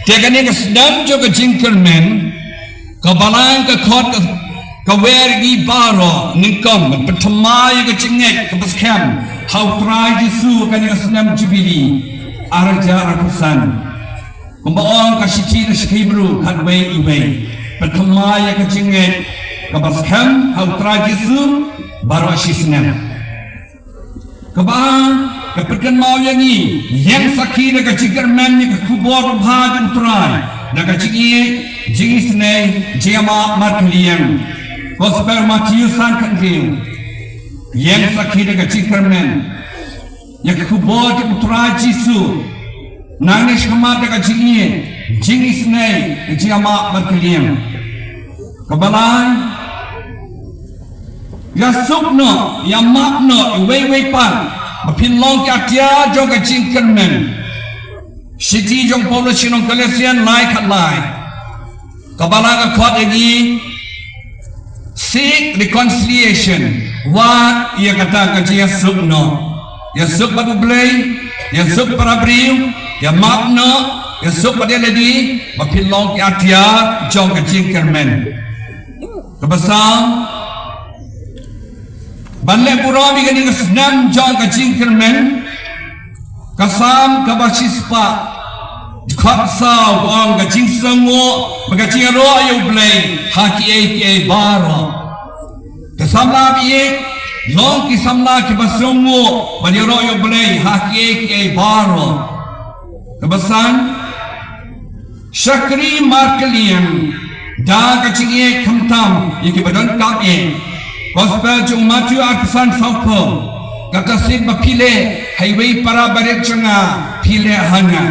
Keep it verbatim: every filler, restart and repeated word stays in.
Te kane ka snem jong ka jingkyrmen, ka Balang ka khot ka, ka wer ïa ngi baroh nyngkong ban pynthymmai ïa ka jingngeit kaba skhem ha U Trai Jisu ha kane ka snem Jubili ar hajar arphew san. Kumba ong ka shithi na ki Hebru khatwei iwei, pynthymmai ïa ka jingngeit kaba skhem ha U Trai Jisu baroh shi snem. Kaba, ka pynkynmaw ïa ngi, ïeng sakhi da ka jingkyrmen ïa ka khubor babha jong U Trai da ka jingïeit, jingisynei, jingïamap markylliang. Gospel Matthew san khathynriew. Ïeng sakhi da ka jingkyrmen ïa ka khubor jong U Trai Jisu, nangne shakhmat da ka jingïeit, jingisynei, jingïamap markylliang. Kaba lai, ïasuk noh, ïamap noh iwei iwei pat, ba phin long ki atiar jong ka jingkyrmen. Shithi jong u Paulus sha ki nong Galatian lai khatlai. Kaba la ka khot ïa ngi, seek reconciliation. Wad ïa kata ka jingïasuk noh. Ïasuk bad U Blei, ïasuk para briew, ïamap noh, ïasuk bad ïa lade, ba phin long ki atiar jong ka jingkyrmen. Kaba saw, ban leh burom ïa kane ka snem jong ka jingkyrmen, ka Salm kaba shispah dkhot saw ka ong, ka jingsngewnguh bad ka jingïaroh ïa U Blei ha kiei kiei baroh. Te samla ba ïeit, long ki samla kiba sngewnguh ban ïaroh ïa U Blei ha kiei kiei baroh. Kaba san, shakri markylliang da ka jingïeit khamtam ïa kiba donkam ïeit. Gospel jong u Matthew arphew san sawphew. Kata shisien ba phi leh ha iwei para barit jong nga, phi leh ha nga.